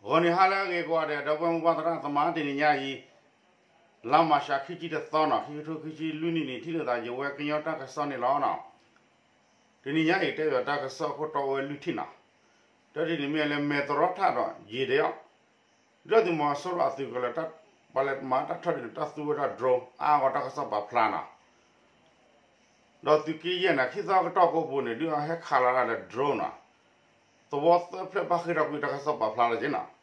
ဂီၤနံၤဟါလၢအဂ့ၤကိးဂၤဒဲး ဒီပုၢ်ဝဲၢ်မိၢ်ပၢ်သရၣ်သမါ တနံၤညါအံၤ လါမၢ်ၡး ခံဆံတသီနီၤ ခံကထိခံဆံလွံၢ်နံၣ်န့ၣ် ထံၣ်လိာ်သးယဝဲကညီတၢ်ကစီၣ်န့ၣ်လီၤနီၤ. တနံၤညါအံၤ တဲဘၣ်တၢ်ကစီၣ်ခိၣ်တီအိၣ်ဝဲလွံၢ်ထံၣ်နီၤ. တၢတထံၣ်န့ၣ်မ့ၢ်လၢမဲၢ်သရီထၣ်ဒီးယံာ်ဒယီၣ် ဒုၣ်ဒါသုးမီၤစိရိၤအသုးကလၢၤ ပှၤလဲၤမၤတၢ်ထီၣ်ဒုးန့ၣ် တၢ်သူဝဲဒၣ် drone အါဂီၢ် တၢ်ကစီၣ်ပာ်ဖျါနီၤ. ဒီးသုးက့ယဲၢ်န့ၣ် ခံသီကတီၢ်ကိးပူၤန့ၣ် ဒုးအဟဲခးလီၤဒၣ်ဒီး drone နီၤ. သဝီသၢဖျၢၣ်ဘၣ်ဃ့ၢ်ထီၣ်ကွံာ် တၢ်ကစီၣ်ပာ်ဖျါလီၤက့ၤနီၤ.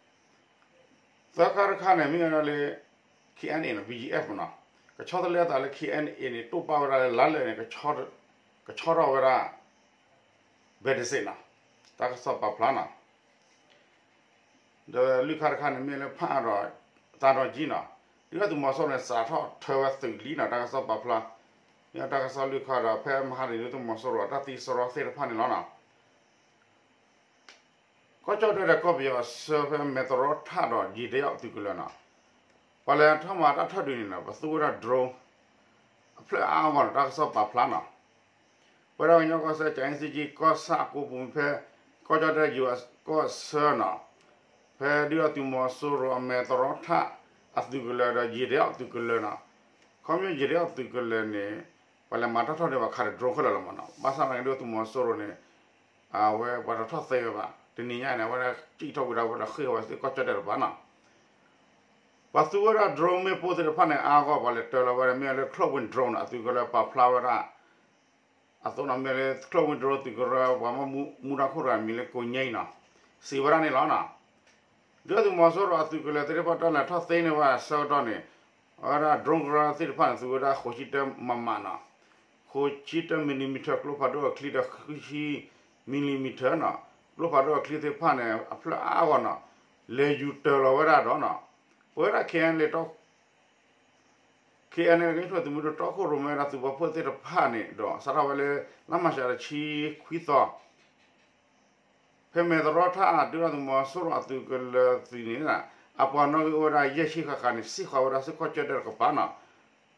သၢခါတခါန့ၣ် မ့ၢ်ဝဲဒၣ်လၢ K N A နီၤ B G F နီၤ ကဆီတလဲအသးလၢ K N A န့ၣ် တိာ်ပာ်ဝဲဒၣ်လၢလၢၢ်န့ၣ် ကဆီထီၣ်ဝဲဒၣ် ဘဲးတစ့းနီၤ တၢ်ကစီၣ်ပာ်ဖျါနီၤ. ဒီးလွံၢ်ခါတခါန့ၣ် မ့ၢ်လၢဖးအါဒီး သးဒီးကံနီၤ ဒုၣ်ဒါသုးမီၤစိရိၤန့ၣ် စးထီၣ်ထၢဝဲသုးလံနီၤ တၢ်ကစီၣ်ပာ်ဖျါ မ့ၢ်တၢ်ကစီၣ်လွံၢ်ခါဒီး ဖဲမဟါန့ၣ် ဒုၣ်ဒါသုးမီၤစိရိၤအတၢ်သံစရီသ့ၣ်တဖၣ်န့ၣ်လီၤနီၤ. ကီၢ်ကၠီၣ်တဲၣ်ဒီးကီၢ်ပယီၤအဆၢဖဲမဲၢ်သရီထၣ်ဒီးယံာ်ဒယီၣ်သုးကလၢၤနီၤ ပှၤလဲၤထီၣ်မၤတၢ်ထီၣ်ဒုးန့ၣ်နီၤ ပသူဝဲဒၣ် drone အဖျၢၣ်အါဂီၢ်နီၤ တၢ်ကစီၣ်ပာ်ဖျါနီၤ. ပဝဲဒၣ်ကညီကီၢ်စဲၣ် ကၠၤအ့စ့ကၠံ ကီၢ်ဆၣ်အကိပူၤဖဲ ကီၢ်ကၠီၣ်တဲၣ်ယိၤကီၢ်ဆၢနီၤ ဖဲဒုၣ်ဒါသုးမီၤစိရိၤအမဲၢ်သရီထၣ်အသုးကလၢၤဒီးယံာ်ဒယီၣ်သုးကလၢၤနီၤ ခီဖျိယံာ်ဒယီၣ်သုးကလၢၤန့ၣ် ပှၤလဲၤမၤတၢ်ထီၣ်ဒုးဘၣ်ခးဒီး drone ခဲလၢာ်လီၤမးနီၤ ဘၣ်ဆၣ်သနာ်က့ဒုၣ်ဒါသုးမီၤစိရိၤန့ၣ် အဝဲပှၤတထီၣ်သ့ဝဲဘၣ် တနံၤညါန့ၣ် အဝဲဒၣ်စံၣ်ထီၣ်ကွံာ်ဒၣ်ဝဲဒီးဃ့ၢ်ဝဲစ့ၢ်ကီးကီၢ်ကၠီၣ်တဲၣ်တပၤနီၤ. ပှၤသူဝဲဒၣ် drone မ့ၣ်ပိၢ်သ့ၣ်တဖၣ်န့ၣ် အါဂီၢ်ပှၤလဲၤတၢၤလီၤဝဲဒၣ် မ့ၢ်လၢ Cloud Wing drone နီၤ အသုးကလၢၤပာ်ဖျါဝဲဒၣ် အသိးနီၤ မ့ၢ်လၢ Cloud Wing drone သုးကရၢ ပှၤမ့ၢ်မူဒါခိၣ်တဂၤမံၤလၢ ကိၣ်ညိနီၤ စံးဝဲဒၣ်န့ၣ်လီၤနီၤ. ဒုၣ်ဒါသုးမီၤစိရိၤအသုးကလၢၤသ့ၣ်တဖၣ်တၢ်လဲၤထီၣ်သ့န့ၢ်ဝဲအဆၢကတီၢ်န့ၣ် အဝဲဒၣ် drone ကရၢသ့ၣ်တဖၣ်န့ၣ် သူဝဲဒၣ်ဃိးဆံတၢမမနီၤ ဃိးဆံတၢ millimeter ကျိဖးဒိၣ်အချံဒီးဃုဆံ millimeter နီၤ ကျိဖးဒိၣ်အချံသ့ၣ်တဖၣ်န့ၣ် အဖျၢၣ်အါဂီၢ်နီၤ လဲၤယူၤတၢၤလီၤဝဲဒၣ်ဒီးနီၤ ပဝဲဒၣ် K N L လၢ K N L ကညီတၢ်ထူၣ်ဖျဲးသုးမုၢ်ဒိၣ်တီခိၣ်ရိၣ်မဲဝဲဒၣ်သုးပာ်ဖှိၣ်သ့ၣ်တဖၣ်န့ၣ်ဒီး စးထီၣ်ဝဲလၢ လါမၢ်ၡးတဆံခွံသီ ဖဲမဲၢ်သရီထၣ် ဒုၣ်ဒါသုးမီၤစိရိၤအသုးကလၢၤသ့ၣ်န့ၣ် အပှၤနီၣ်ဂံၢ်အိၣ်ဝဲဒၣ်ယဲၢ်ဆံဃၣ်ဃၣ်န့ၣ် စံၣ်ဃီၤဝဲဒၣ်ဆူကီၢ်ကၠီၣ်တဲၣ်တကပၤနီၤ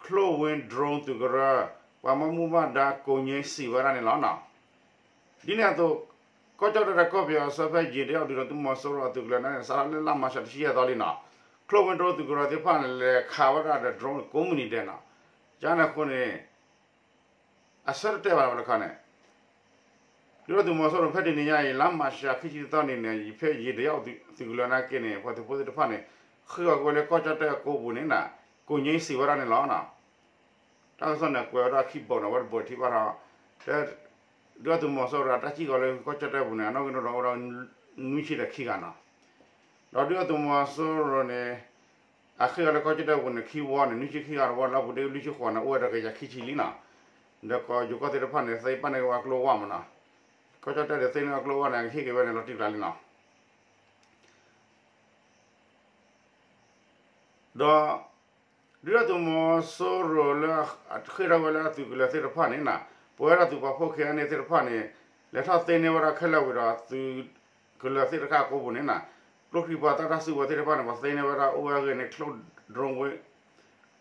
Cloud Wing drone သုးကရၢ ပှၤမၤမူဘၣ်ဒါကိၣ်ညိစံးဝဲဒၣ်န့ၣ်လီၤနီၤ. ဒ်န့ၣ်အသိး ကီၢ်ကၠီၣ်တဲၣ်ဒီးကီၢ်ပယီၤအဆၢဖဲယံာ်ဒယီၣ် ဒုၣ်ဒါသုးမီၤစိရိၤအသုးကလၢၤန့ၣ် စးထီၣ်လၢလါမၢ်ၡးတဆံယဲၢ်သီလံနီၤ Cloud Wing drone သုးကရၢသ့ၣ်တဖၣ်န့ၣ် လဲၤခးဝဲဒၣ်ဒီး drone ကိးမုၢ်နံၤဒဲးနီၤ ကန့ၣ်အဃိန့ၣ် အဆၢတတဲာ်ဘၣ်တခါန့ၣ် ဒုၣ်ဒါသုးမီၤစိရိၤဖဲတနံၤညါအံၤ လါမၢ်ၡးခံဆံတသီန့ၣ်န့ၣ် ယဖဲယံာ်ဒယီၣ်သုးကလၢၤနာ်က့န့ၣ် ပှၤသုးဖိသ့ၣ်တဖၣ်န့ၣ် ဃ့ၢ်အီၤက့ၤဝဲလၢကီၢ်ကၠီၣ်တဲၣ်အကိပူၤန့ၣ် ကိၣ်ညိစံးဝဲဒၣ်န့ၣ်လီၤ. တၢ်ကစီၣ်န့ၣ် ကွဲးဝဲဒၣ်ခံဘိးန့ၣ် အဝဲတဘိးထံၣ်ဘၣ်ထီၣ် တဲ ဒုၣ်ဒါသုးမီၤစိရိၤအတၢ်စံၣ်ဃီၤလၢကီၢ်ကၠီၣ်တဲၣ်ပူၤန့ၣ် အနီၣ်ဂံၢ်နီၣ်ဒွးအိၣ်ဒီး နွံဆံဒီးခံဂၤနီၤ ဒီးဒုၣ်ဒါသုးမီၤစိရိၤန့ၣ် အဃ့ၢ်အီၤလၢကီၢ်ကၠီၣ်တဲၣ်ပူၤန့ၣ် ခံဝီန့ၣ် နွံဆံခံဂၤတဝီ လၢအပူၤဒ့လွံၢ်ဆံဃိးန့ၣ် အိၣ်ဝဲဒီးကယၤခံဆံလံနီၤ ဒီးကီၢ်ယိၤကီၢ်သ့ၣ်တဖၣ်န့ၣ် သ့ပာ်န့ၢ်က့ၤဝဲကျိဝဲမနီၤ ကီၢ်ကၠီၣ်တဲၣ်ဒီးသ့န့ၢ်ဝဲကျိဝဲန့ၣ် ကဟ့ၣ်က့ၤဝဲန့ၣ်လီၤတံၢ်ကျါလံနီၤ ဒီး ဒုၣ်ဒါသုးမီၤစိရိၤလၢ ဃ့ၢ်ထီၣ်ဝဲလၢအသုးကလၢၤသ့ၣ်တဖၣ်န့ၣ်နီၤ ပဝဲဒၣ်သုးပာ်ဖှိၣ် K N A သ့ၣ်တဖၣ်န့ၣ် လဲၤထီၣ်သ့န့ၢ်ဝဲဒၣ်ခဲလၢာ်ဝံၤဒီး သုးကလၢၤသ့ၣ်တဖၣ်အကိပူၤန့ၣ်နီၤ ကျိချံမျိာ်သၣ်တၢ်စုကဝဲၤသ့ၣ်တဖၣ်န့ၣ် ပှၤသ့န့ၢ်ဝဲဒၣ်အိၣ်ဝဲအဂ့ၢ်န့ၣ်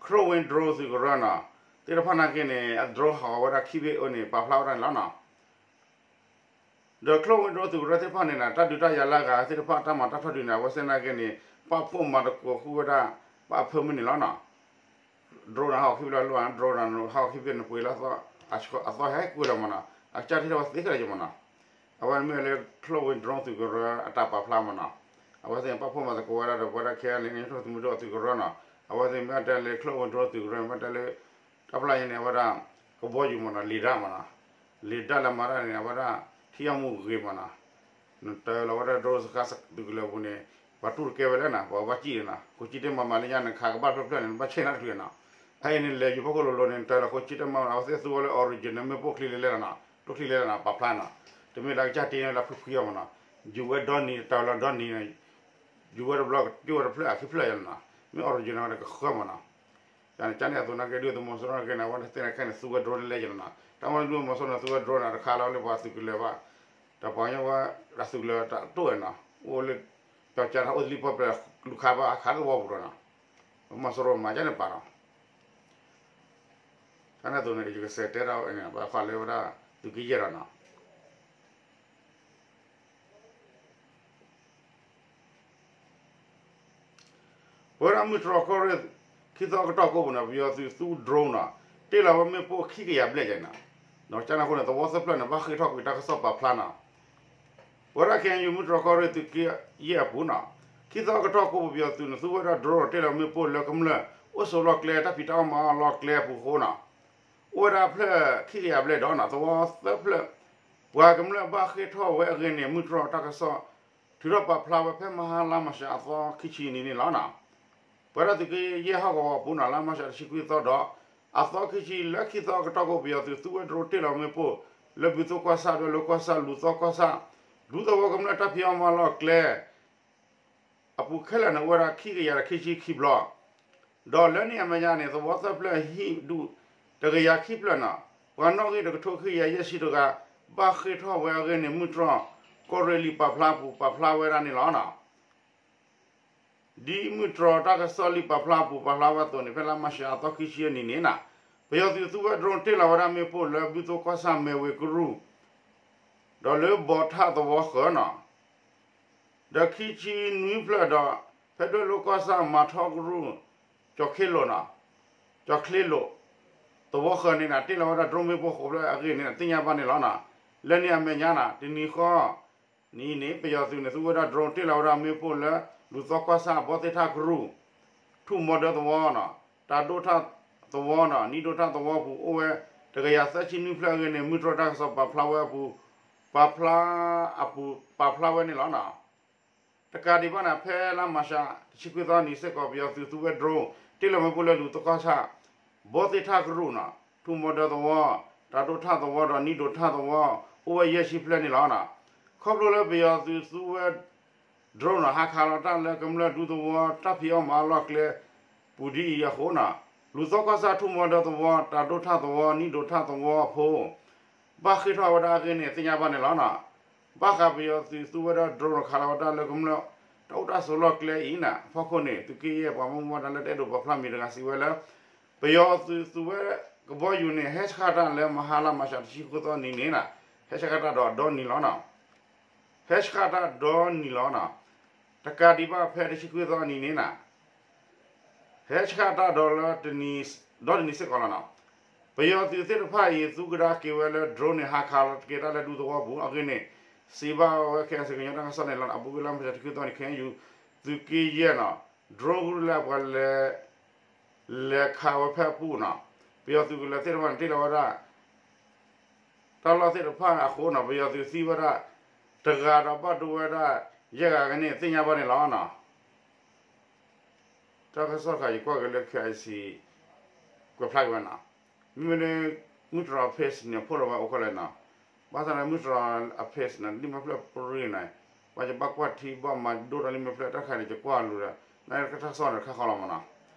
Cloud Wing drone သုးကရၢနီၤ သ့ၣ်တဖၣ်နာ်က့န့ၣ် အ drone ဟးဂီၤဝဲဒၣ်ခံဘ့ၣ်အၢန့ၣ် ပာ်ဖျါဝဲဒၣ်န့ၣ်လီၤနီၤ ဒီး Cloud Wing drone သုးကရၢသ့ၣ်တဖၣ်န့ၣ်နီၤ တၢ်ဒုးတၢ်ယၤလၢအဂၤသ့ၣ်တဖၣ် တၢ်မၤတၢ်ထီၣ်ဒုးန့ၣ် အဝဲသ့ၣ်နာ်က့န့ၣ် ပာ်ဖှိၣ်မၤသကိးဃုာ်ဝဲဒၣ် ဘၣ်အဖၢမုၢ်န့ၣ်လီၤနီၤ drone န့ၣ် ဟးဂီၤခံဘ့ၣ်လီၤလီၤ drone န့ၣ် ဟးဂီၤခံဘ့ၣ်န့ၣ် ပှ့ၤလၢအသီဟဲကွံာ်လီၤမနီၤ အကစၢ်ထံၣ်ထီၣ်ဝဲသ့ခဲလၢာ်ယမနီၤ အဝဲမ့ၢ်လၢ Cloud Wing drone သုးကရၢအတၢ်ပာ်ဖျါမနီၤ အဝဲသ့ၣ်န့ၣ် ပာ်ဖှိၣ်မၤသကိးဝဲဒၣ်ဒီး ပဝဲဒၣ် K N L န့ၣ် ကညီတၢ်ထူၣ်ဖျဲးသုးမုၢ်ဒိၣ်အသုးကရၢနီၤ အဝဲသ့ၣ်မ့ၢ်တဲလၢ Cloud Wing drone သုးကရၢ မ့ၢ်တဲလၢ တၢ်ဖျါယဲန့ၣ် အဝဲဒၣ် ကဘီယူၤမနီၤ လေဒါမနီၤ လေဒါလၢမၤတၢ်န့ၣ် အဝဲဒၣ် ထံၣ်အီၣ်မူဂ့ၤမနီၤ နတၢၤလီၤဝဲဒၣ် drone စခါသုးကလၢၤပူၤန့ၣ် ပှၤတူၢ်တကဲဝဲလဲၣ်နီၤ ပှၤဘၣ်စံၣ်န့ၣ်နီၤ ခိၣ်စံၣ်တဲမၤမၤလၢညါန့ၣ် ခးကဘၣ်တဖျၢၣ်ဖျၢၣ်န့ၣ် နဘၣ်ဆဲးနၢ်တချုးနီၤ ဖဲအံၤန့ၣ် လဲၤယူၤဖီခိၣ်လိၤလိၤန့ၣ် နတၢၤလီၤခိၣ်စံၣ်တဲမၤမနီၤ အဝဲသ့ၣ်သူဝဲလၢ original မ့ၣ်ပိၢ်ချံလဲၤလဲၣ်နီၤ တိၢ်ချံလဲၤလဲၣ်နီၤ ပာ်ဖျါနီၤ တမ့ၢ်လၢကစၢ်တ့န့ၣ်လၢဖုဖှံအီၤမနီၤ ယူၤဝဲဒီနံၤ တၢၤလီၤဒီနံၤန့ၣ် ယူၤဝဲတဘျီ ကတၢၢ်ဝဲတဖျၢၣ်အခံဖျၢၣ်ယဲနီၤ မ့ၢ် original န့ၣ် ကဃၢမနီၤ ကန့ၣ် ကန့ၣ်အသိးနာ်က့ ဒုၣ်ဒါသုးမီၤစိရိၤနာ်က့န့ၣ် အဝဲသ့ၣ်နာ်က့န့ၣ် သူဝဲ drone လဲလဲၣ်ယဲနီၤ တၢ်မ့ၢ်ဒုၣ်ဒါသုးမီၤစိရိၤန့ၣ် သူဝဲ drone န့ၣ် တခါလီၤလၢပှၤသုးကလၢၤဘၣ် တၢ်ပှၤကညီဝဲ တၢ်သုးကလၢၤတၢ်တိၢ်ဝဲနီၤ အိၣ်လၢ ပျီကါတၢ်အိၣ်သလံပီၣ်ပျဲၢ် လူၤခးဘၣ်အခးလၢကဝီၤပူၤဒီးနီၤ သုးမီၤစိရိၤမၤကန့ၣ်ပာ်လီၤ ကန့ၣ်အသိးန့ၣ် ယကစးတဲဒၣ်အန့ၣ် ဘၣ်ဃးလၢဝဲဒၣ် သုးက့ယဲၢ်ဒီးနီၤ တ�ၢ်န့ၣ်အသိးန့ၣ် ယကစးတဲဒၣ်အန့ၣ် ဘၣ်ဃးလၢဝဲဒၣ် သုးက့ယဲၢ်ဒီးနီၤ ပဝဲဒၣ်မုၢ်တြီၢ်ကီၢ်ရ့ၣ် ခံသီကတီၢ်ကိးပူၤန့ၣ် ပယီၤသုးသူ drone နီၤ တ့ၢ်လီၤဝဲမ့ၣ်ပိၢ်ခံကယၤဘျဲၣ်ယဲနီၤ, ဒီးကန့ၣ်အဃိန့ၣ် သဝီသၢဖျၢၣ်န့ၣ် ဘၣ်ဃ့ၢ်ထီၣ်ကွံာ်တၢ်ကစီၣ်ပာ်ဖျါနီၤ. ပဝဲဒၣ် ခ့ၣ်အဲၣ်ယူၣ် မုၢ်တြီၢ်ကီၢ်ရ့ၣ်သုးက့ယဲၢ်အပူၤနီၤ, ခံသီကတီၢ်ကိးပူၤ ပယီၤသုးန့ၣ် သူဝဲဒၣ် drone တ့ၢ်လီၤမ့ၣ်ပိၢ်လၢကမျၢၢ် အိၣ်ဆိးလီၢ်ကျဲ တၢ်ဖံးတၢ်အီၣ်မၤအီၣ်လီၢ်ကျဲအပူၤအဃိနီၤ, အိၣ်ဝဲဒၣ်ဖျၢၣ်ခံကယၤဘျဲၣ်ဒီးနီၤ သဝီသၢဖျၢၣ် ပှၤကမျၢၢ်ဘၣ်ဃ့ၢ်ထီၣ်ဝဲအဂ့ၢ်န့ၣ် မုၢ်တြီၢ်တၢ်ကစီၣ် ထုးထီၣ်ပာ်ဖျါဝဲဖဲမဟါလါမၢ်ၡးအသီခံဆံနံၤန့ၣ်လီၤ. ပဝဲဒၣ်သုးက့ယဲၢ်ဟီၣ်ကဝီၤအပူၤနီၤ လါမၢ်ၡးတဆံခွံသီဒီး အသီခံဆံလၢခံသီအကတီၢ်ကိး ပယီၤသုးသူဝဲ drone တ့ၢ်လီၤမ့ၣ်ပိၢ် လၢဘုသိကီၢ်ဆၣ် ဒွဲၣ်လိၤကီၢ်ဆၣ် လူၤသီကီၢ်ဆၣ်, ဒူသဝီကမျၢၢ်တၢ်ဖံးအီၣ်မၤအီၣ်လီၢ်ကျဲ အပူၤခဲလၢာ်န့ၣ် အိၣ်ဝဲဒၣ်ခံကယၤဒီးခံဆံခံဘျီ, ဒီးလၢန့ၣ်အမဲာ်ညါန့ၣ် သဝီသၢဖျၢၣ်ဟံၣ်ဒူၣ် တကယၤခံဖျၢၣ်နီၤ, ပှၤနီၣ်ဂံၢ်တကထိခံကယၤယဲၢ်ဆံတဂၤ ဘၣ်ဃ့ၢ်ထီၣ်ဝဲအဂ့ၢ်န့ၣ် မုၢ်တြီၢ်ကီၢ်ရ့ၣ်လံာ်ပာ်ဖျါအပူၤ ပာ်ဖျါဝဲဒၣ်န့ၣ်လီၤ. ဒ်မုၢ်တြီၢ်တၢ်ကစီၣ်လံာ်ပာ်ဖျါအပူၤ ပာ်ဖျါဝဲအသိးန့ၣ် ဖဲလါမၢ်ၡးအသီခံဆံအနံၤန့ၣ်နီၤ ပယီၤသုးသူဝဲ drone တ့ၢ်လီၤဝဲဒၣ်မ့ၣ်ပိၢ်လၢဘုသိကီၢ်ဆၣ် မဲၢ်ဝ့ၤကရူၢ် ဒီးလၢဘီထၣ်သဝီဃၢၤနီၤ ဒီးခံဆံနွံဖျၢၣ်ဒီး ဖဲဒွဲၣ်လိၤကီၢ်ဆၣ် မၤထီကရူၢ် ကၠီၤချ့လိာ်နီၤ, ကၠီၤချ့လိာ် သဝီဃၢၤန့ၣ်နီၤ တ့ၢ်လီၤဝဲဒၣ် drone မ့ၣ်ပိၢ်ဃိးဖျၢၣ်အဂ့ၢ်န့ၣ် သ့ၣ်ညါဘၣ်န့ၣ်လီၤ. လၢန့ၣ်အမဲာ်ညါနီၤ တနံၤဃီ နံၤန့ၣ် ပယီၤသုးန့ၣ် သူဝဲဒၣ် drone တ့ၢ်လီၤဝဲဒၣ်မ့ၣ်ပိၢ်လၢ လူၤသီကီၢ်ဆၣ် ဘီသ့ၣ်ထၣ်ကရူၢ် ထူၣ်မီဒၢသဝီနီၤ, တၢ်ဒိၣ်ထၣ်သဝီနီၤ, နံၣ်ဒိၣ်ထၣ်သဝီပူၤ အိၣ်ဝဲ တကယၤသၢဆံနွံဖျၢၣ်အဂ့ၢ်န့ၣ် မုၢ်တြီၢ်တၢ်ကစီၣ်ပာ်ဖျါဝဲအပူၤ ပာ်ဖျါအပူၤ ပာ်ဖျါဝဲန့ၣ်လီၤ. တကးဒံးဘၣ်န့ၣ် ဖဲလါမၢ်ၡး တဆံခွံသီနံၤစ့ၢ်ကီး ပယီၤသုးသူဝဲ drone တ့ၢ်လီၤမ့ၣ်ပိၢ်လၢလူၤသီကီၢ်ဆၣ် ဘီသ့ၣ်ထၣ်ကရူၢ်နီၤ, ထူၣ်မီဒၢသဝီ, တၢ်ဒိၣ်ထၣ်သဝီဒီးနံၣ်ဒိၣ်ထၣ်သဝီ အိၣ်ဝဲယဲၢ်ဆံဖျၢၣ်န့ၣ်လီၤ. ခီဖျိလၢပယီၤသုးသူဝဲ drone နီၤ ဟးခးလီၤတၢ်လၢကမျၢၢ်ဒူသဝီ တၢ်ဖံးအီၣ်မၤအီၣ်လီၢ်ကျဲ ပူၤဒ်အံၤအဃိနီၤ, လူၤသီကီၢ်ဆၣ်ထူၣ်မီဒၢသဝီ တၢ်ဒိၣ်ထၣ်သဝီ နံၣ်ဒိၣ်ထၣ်သဝီအဖိ ဘၣ်ဃ့ၢ်ထီၣ်ဝဲဒၣ်အဂ့ၢ်န့ၣ် သ့ၣ်ညါဘၣ်န့ၣ်လီၤ. ဘၣ်ဃးပယီၤသုးသူဝဲဒၣ် drone ခးလီၤဝဲဒၣ်လၢကမျၢၢ် တၢ်အိၣ်တၢ်ဆိးလီၢ်ကျဲအံၤန့ၣ် အဖီခိၣ်န့ၣ် သုးက့ယဲၢ်ပှၤမူမူဒါလၢတအဲၣ်ဒိးပာ်ဖျါမံၤတဂၤစံးဝဲလၢ ပယီၤသုးသူဝဲ ကဘီယူၤန့ၣ် ဟဲဆှၣ်တၢ်လၢမဟါလါမၢ်ၡး တဆံဃိးသီနံၤန့ၣ်နီၤ, ဟဲဆှၣ်တၢ်ဒီးဒီနံၤလီၤနီၤ, ဟဲဆှၣ်တၢ်ဒီနံၤလီၤနီၤ, တကးဒံးဘၣ်ဖဲတဆံခွံသီနံၤန့ၣ်နီၤ ဟဲဆှၣ်တၢ်ဒီးလၢ ဒီတနံၤစ့ၢ်ကီးလီၤနီၤ. ပယီၤသုးသ့ၣ်တဖၣ်အံၤ သူကဒါက့ၤဝဲလၢ drone န့ၣ် ဟးခးလီၤတက့ၢ်တၢ်လၢဒူသဝီပူၤအဂ့ၢ်န့ၣ် စံးဘၣ်ဝဲ ခဲအံၤ ကညီတၢ်ကစီၣ်န့ၣ်လီၤ. အဘူးကလၢမုၢ်ဆါတဆံခွံသီန့ၣ် ခဲအံၤ သုးက့ယဲၢ်နီၤ drone ဂုၢ်လၢအပှၤလဲၤ လဲၤခးဝဲဖဲအပူၤနီၤ, ပယီၤသုးကလၢၤသ့ၣ်တဖၣ်န့ၣ် တ့ၢ်လီၤဝဲဒၣ် တၢ်လီၢ်သ့ၣ်တဖၣ်အဃိနီၤ ပယီၤသုးသံဝဲဒၣ် တဂၤဒီးဘၣ်ဒိဝဲဒၣ် ယဲၢ်ဂၤကန့ၣ် သ့ၣ်ညါဘၣ်န့ၣ်လီၤနီၤ. တၢ်ကစီၣ်တခါ ယကွၢ်က့ၤလၢ ခဲအံၤ ကွဲးဖျါက့ၤဝဲနီၤ, မ့မ့ၢ်လၢ မုၢ်တြီၢ်အ page န့ၣ် ဖီၣ်လီၤဝဲအိၣ်ခဲလၢာ်နီၤ, ဘၣ်ဆၣ်လၢမုၢ်တြီၢ်အ page န့ၣ် လံာ်မဲာ်ဖျၢၣ်ပြံန့ၣ် ပှၤယဘၣ်ကွၢ်ထံဘၣ်မၤဒိၣ်ဒီးလံာ်မဲာ်ဖျၢၣ်တၢ်တခါန့ၣ် ယကွၢ်လူၤဒီး နတၢ်ကစီၣ်န့ၣ် တခါဃီလီၤမးနီၤ,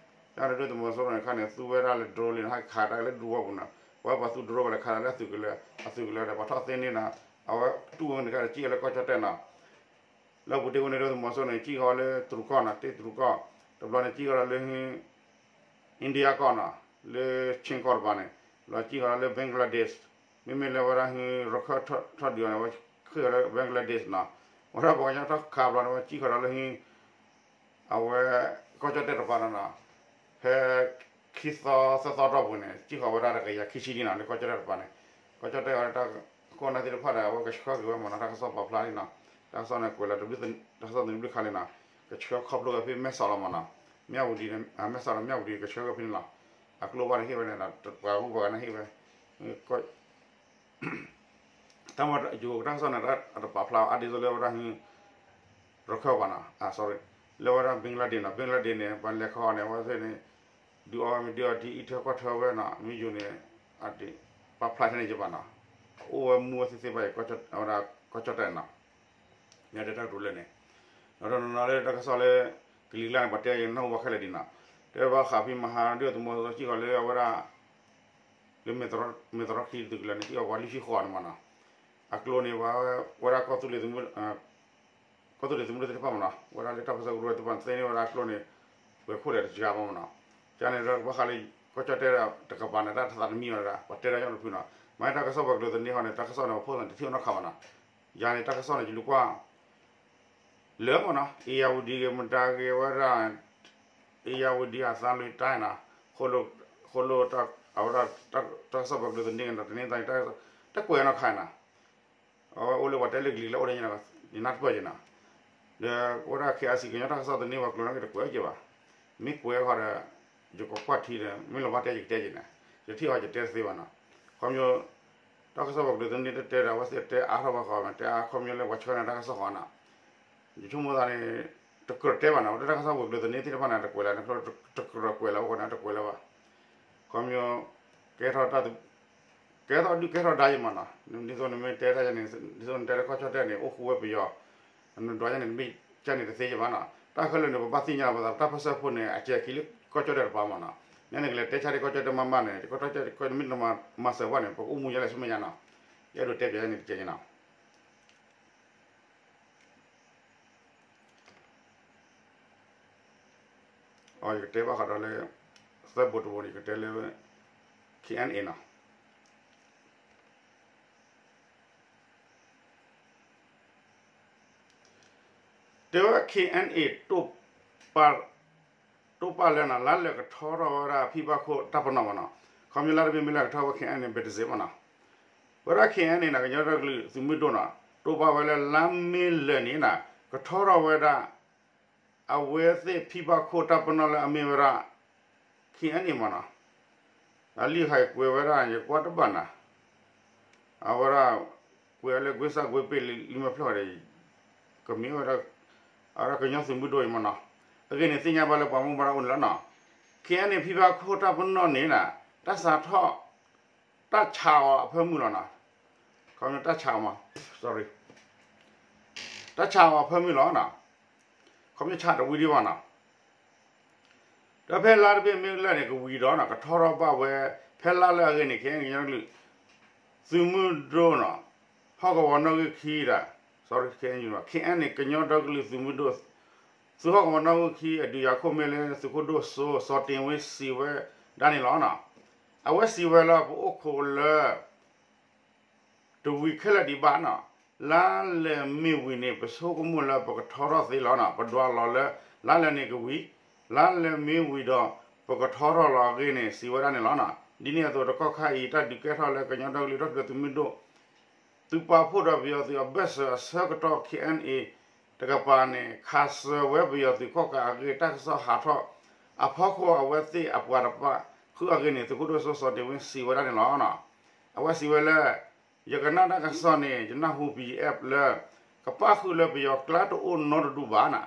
တၢ်ဒုၣ်ဒါသုးမီၤစိရိၤန့ၣ်တခါန့ၣ် သူဝဲဒၣ်လၢ drone လံန့ၣ် ဟဲခးတၢ်လၢဒူဝီပူၤနီၤ, ပဝဲပှၤသူ drone ပှၤလဲၤခးတၢ်လၢအသုးကလၢၤ အသုးကလၢၤဒီး ပှၤထီၣ်သ့န့ၢ်နီၤ, အဝဲတူၢ်ဝဲန့ၣ်တခါဒီး ကံၣ်အီၤလၢကီၢ်ကၠီၣ်တဲၣ်နီၤ လၢအပူၤတ့ၢ်ဝဲန့ၣ် ဒုၣ်ဒါသုးမီၤစိရိၤန့ၣ် ကံၣ်ဃီလၢတရူးကီၢ်နီၤ, တ့တရူးကီၢ်, တဘျီန့ၣ် ကံၣ်ဃီဒီးလၢ India ကီၢ်နီၤ, လၢ Chin ကီၢ်တပၤန့ၣ်, လီၤကံၣ်ဃီဒီးလၢ Bangladesh, မ့မ့ၢ်လၢဝဲဒၣ်ဟ ရခၢၣ်ထီၣ်ဒုးအီၤန့ၣ် ဝဲဃ့ၢ်ဃီလၢ Bangladesh နီၤ, ဝဲဒၣ်ပှၤကညီထီၣ်ခးဘျီန့ၣ် ဝဲကံၣ်ဃီဒီးလၢဟ အဝဲ ကီၢ်ကၠီၣ်တဲၣ်တပၤနီၤနီၤ, ဖဲခံသီသၢသီတီၢ်ပူၤန့ၣ် ကံၣ်ဃီဝဲဒၣ်တကယၤခံဆံလံနီၤ လၢကီၢ်ကၠီၣ်တဲၣ်တပၤန့ၣ်, ကီၢ်ကၠီၣ်တဲၣ်အီၤလၢတၢ်ခိၣ်နၢ်သ့ၣ်တဖၣ်ဒီး အဝဲကဆှၢက့ၤဝဲမးနီၤ တၢ်ကစီၣ်ပာ်ဖျါလံနီၤ, တၢ်ကစီၣ်န့ၣ်ကွဲးလၢ တၢ်ကစီၣ်န့ၣ်ဘျုးခါလံနီၤ, ကဆှၢခီဖျိဝဲဖဲမဲၢ်ဆီးလီၤမးနီၤ, မၠၣ်ဝတံၤန့ၣ် မဲၢ်ဆီးဒီးမၠၣ်ဝတံၤ ကဆှၢဝဲဖဲန့ၣ်လီၤ, အကျိဘၣ်န့ၣ်ဟ့ၣ်ဝဲန့ၣ် ပှၤဂုၤပှၤဂၤန့ၣ်ဟ့ၣ်ဝဲ တၢ်မ့ၢ်ယိၤကတၢ်ကစီၣ်န့ၣ် အတပာ်ဖျါအါဒ်သိးလၢဝဲဒၣ်ဟ ရခၢၣ်ဘၣ်နီၤ, sorry, လၢဝဲဒၣ် Bangladesh နီၤ, Bangladesh န့ၣ် ပှၤလဲၤခီအီၤန့ၣ် အဝဲသ့ၣ်န့ၣ် ဒုးအီၣ်ဝဲမ့ၢ်ဒုးအီၣ်ဒ်အံၤ ထၢကွၢ်ထၢဝဲနီၤ, မ့ၢ်ယိၤန့ၣ် အတပာ်ဖျါထဲန့ၣ်ယဘၣ်နီၤ, အိၣ်ဝဲမူဝဲသ့သ့ဘၣ်အံၤ ဝဲဒၣ်ကီၢ်ကၠီၣ်တဲၣ်နီၤ, မ့ၢ်တဲတၢ်ကတိၤလၢန့ၣ်, ဒီးတနီၤနီၤလၢတၢ်ကစီၣ်လၢ ကလံၤကျါန့ၣ် ပှၤတဲယနၢ်ဟူဘၣ်ခဲလၢာ်ဒံးနီၤ, တဲဘၣ်ဃးဖဲမဟါဒုၣ်ဒါသုးမီၤစိရိၤကံၣ်ဃီလၢအဝဲဒၣ် လၢမဲၢ်တရီခံသုးကလၢၤန့ၣ် ကံၣ်ဃီပှၤလွံၢ်ဆံဃိးန့ၣ်မးနီၤ, အကျိန့ၣ် ဝဲဒၣ်ကီၢ်သူလ့ၤသုးမုၢ် ကီၢ်သူလ့ၤသုးမုၢ်ဒိၣ်သ့ၣ်တဖၣ်မးနီၤ, ဝဲဒၣ်လၢတၢ်ပၢဆှၢကရူၢ်သ့ၣ်တဖၣ်န့ၣ် သ့န့ၢ်ဝဲဒၣ်အကျိန့ၣ် ပှဲၤခိၣ်ဒဲးတစှၤဘၣ်မးနီၤ, ကန့ၣ်ဒီးဘၣ်ဃးလၢ ကီၢ်ကၠီၣ်တဲၣ်တကပၤန့ၣ် တၢ်တသးတမံၤဝဲဒၣ် ပှၤတဲဒၣ်ညီတဖုနီၤ, မ့ၢ်တၢ်ကစီၣ်ပှၤကတိၤသန့ဟီန့ၣ် တၢ်ကစီၣ်န့ၣ် ပှၤဖိသၣ်န့ၣ် တထံၣ်အီၤနီတခါဘၣ်နီၤ, ယၤန့ၣ် တၢ်ကစီၣ်န့ၣ် ယလူၤကွၢ် လၢမးနီၤ အ့ၣ်ယၣ်ဝတံၤဂ့ၤ မတၤဂ့ၤဝဲဒၣ် အ့ယၤဝတံအသးလွံၢ်တၢ်နီၤ, ဃိလိၣ် အဝဲဒၣ် တၢ်ကစီၣ်ပှၤကလုာ်သန့ဒီး တန့သးန့ၣ် တကွဲးနီၣ်ခါနီၤ, အဝဲအိၣ်လၢပှၤတဲလၢကလံၤလၢအိၣ်ဒ်န့ၣ်ဒီး ယနၢ်တပၢၢ်က့ၤနီၤ, ဒီးအဝဲဒၣ် ခ့အါစံၣ် ကညီတၢ်ကစီၣ်သန့ပှၤကလုာ်နီၣ်ဂံၢ်တကွဲးက့ၤဘၣ်, မ့ၢ်ကွဲးဃီဒီး ယကကွၢ်ထံဒီး မ့ၢ်လီၤဘၣ်တဲယကတဲက့ၤန့ၣ်, ယထံၣ်ဃီယတဲတသ့ဘၣ်နီၤ, ခီဖျိ တၢ်ကစီၣ်ပှၤကလုာ်သန့တတဲဒီး အဝဲသ့ၣ်တဲအါထီၣ်ဘၣ်ဃီ တဲအါခီဖျိလၢပှၤဆှၢန့ၢ်တၢ်ကစီၣ်ဃီနီၤ, ယဆိကမိၣ်သးန့ၣ် တကြၢးတဲဘၣ်နီၤ, တၢ်ကစီၣ်ပှၤကလုာ်သန့သ့ၣ်တဖၣ်န့ၣ် တကွဲးလၢ တကြၢးကွဲးလၢအဃိန့ၣ် တကွဲးလၢၤဘၣ်, ခီဖျိ ကဲထီၣ်တၢ် ကဲထီၣ်ဒုးကဲထီၣ်ဒါယံၤမးနီၤ, ဒ်သိးနမ့ၢ်တဲတၢ်ယၤန့ၣ် ဒ်သိးနတဲတၢ်ကီၢ်ကၠီၣ်တဲၣ်န့ၣ် အိၣ်ဃူဝဲပယီၤ နဒွးယၤန့ၣ် တမ့ၢ်ကၢ်န့ၣ်တသ့ယံၤဘၣ်နီၤ, တၢ်ခဲလၢာ်န့ၣ် ပဘၣ်သ့ၣ်ညါပသး တၢ်ပၢဆှၢဖိန့ၣ် အကဲခံလၢကီၢ်ကၠီၣ်တဲၣ်တပၤမးနီၤ, ညါန့ၣ်ကလဲၤတဲဆါဒ်ကီၢ်ကၠီၣ်တဲၣ်မးမးန့ၣ် ကီၢ်ကၠီၣ်တဲၣ်မ့ၢ်တမၤစၢၤဘၣ်န့ၣ် ပကအိၣ်မူယါလဲၣ်ဆူမဲာ်ညါနီၤ, ယအဲၣ်ဒိးတဲပၠးယၤန့ၣ်တကဲန့ၣ်နီၤ. အယကတဲဘၣ်ဃးဒီးလၢ သၢဘိတဘိန့ၣ် ယကတဲလၢ ခ့အ့ၣ်အ့ၣ်နီၤ, တဲဝဲ ခ့အ့ၣ်အ့ၣ် တိာ်ပာ်လၢနီၤ လါလဲၤကထီထီၣ်ဝဲဒၣ်ဖံဘၣ်ခိၣ်တၢ်ပနီၣ်မးနီၤ, ခီဖျိလါတဘ့ၣ်မ့ၢ်လၢကထီၣ်ဝဲ ခ့အ့ၣ်အ့ၣ်န့ၣ် ဘ့ၣ်တစ့းမးနီၤ, ဝဲဒၣ် ခ့အ့ၣ်အ့ၣ်န့ၣ် ကညီဒီကလုာ်သုးမုၢ်ဒိၣ်နီၤ တိာ်ပာ်ဝဲလၢလါမ့ၤလၢာ်န့ၣ်နီၤ ကထီထီၣ်ဝဲဒၣ် အဝဲသ့ၣ်ဖံဘၣ်ခိၣ်တၢ်ပနီၣ်လၢအမ့ၢ်ဝဲဒၣ် ခ့အ့ၣ်အ့ၣ်မးနီၤ, အလံာ်ဟဲကွဲးဝဲဒၣ် ယကွၢ်တဘၣ်နီၤ, အဝဲဒၣ် ကွဲးလၢကွ့စၢ်ကွ့ပ့ၢ်လံမ့ၢ်ဖျၢၣ်ဒီး ကမ့ၢ်ဝဲဒၣ် အဝဲဒၣ်ကညီသုးမုၢ်ဒိၣ်အံၤမးနီၤ, အဂ့ၢ်န့ၣ်သ့ၣ်ညါဘၣ်လၢပှၤမူဘၣ်ဒၣ်အိၣ်န့ၣ်လီၤနီၤ, ခ့အ့ၣ်အ့ၣ်န့ၣ် ဖံဘၣ်ခိၣ်တၢ်ပနီၣ်န့ၣ်နီၤ တၢ်စးထီၣ် တၢ်ဆးအီၤအဖၢမုၢ်လီၤနီၤ, ခီဖျိတၢ်ဆးအီၤမး sorry တၢ်ဆးအီၤအဖၢမုၢ်လီၤနီၤ, ခီဖျိဆးတဝံၤဒံးဘၣ်နီၤ, ဒီးဖဲလါတဘ့ၣ်မ့ၢ်လၢာ်န့ၣ် ကဝံၤဒီးနီၤ ကထီထီၣ်ဘၣ်ဝဲ ဖဲလါလၢအဂ့ၢ်န့ၣ် ခ့အ့ၣ်အ့ၣ် ကညီကလုာ် သုးမုၢ်ဒိၣ်နီၤ ဟီၣ်ကဝီၤနီၣ်ဂံၢ်ခံဒီး sorry ခ့အ့ၣ်အ့ၣ် န့ၣ် ကညီဒီကလုာ်သုးမုၢ်ဒိၣ် သုးဟီၣ်ကဝီၤနီၣ်ဂံၢ်ခံ အဒုးယၤခိၣ်မ့ၢ်လၢသုးခိၣ်ဒိၣ်စိ စီၤတ့ၢ်ဝ့စံးဝဲဒၣ်န့ၣ်လီၤနီၤ, အဝဲစံးဝဲလၢပအိၣ်ခိးလၢ တဝံၤခဲလၢာ်ဒံးဘၣ်နီၤ, လါလဲၤမ့ၢ်ဝံၤန့ၣ် ပဆိကမိၣ်လၢပကထီထီၣ်သ့လီၤနီၤ, ပဒွးလီၤလၢ လါလဲၤန့ၣ်ကဝံၤ, လါလဲၤမ့ၢ်ဝံၤဒီး ပကထီထီၣ်လီၤအဂ့ၢ်န့ၣ် စံးဝဲဒၣ်န့ၣ်လီၤနီၤ, ဒ်န့ၣ်အသိးတကီၢ်ခါအံၤ တၢ်ဒုးကဲထီၣ်လၢကညီဒီကလုာ်တၢ်ထူၣ်ဖျဲးသုးမုၢ်ဒိၣ် သုးပာ်ဖှိၣ်ဒီးပယီၤသုးအဘၢၣ်စၢၤအဆၢကတီၢ် ခ့အ့ၣ်အ့ၣ် တကပၤန့ၣ် ခးစၢၤဝဲပယီၤသုးခီၣ်ကးအဂ့ၢ် တၢ်ကစီၣ်ဟးထီၣ်အဖီခိၣ် အဝဲသ့ၣ်အပှၤတဖၣ် ဃုအဂ့ၢ်န့ၣ် သုးခိၣ်ဒိၣ်စိ စီၤတ့ၢ်ဝ့စံးဝဲဒၣ်န့ၣ်လီၤ. အဝဲစံးဝဲလၢ ယကနၣ်တၢ်ကစီၣ်န့ၣ် ယနၢ်ဟူ ပီၣ်အီၣ် လၢ ကပၣ်ဃုာ်လၢပယီၤကျါတအိၣ်နီတဒူၣ်ဘၣ်နီၤ,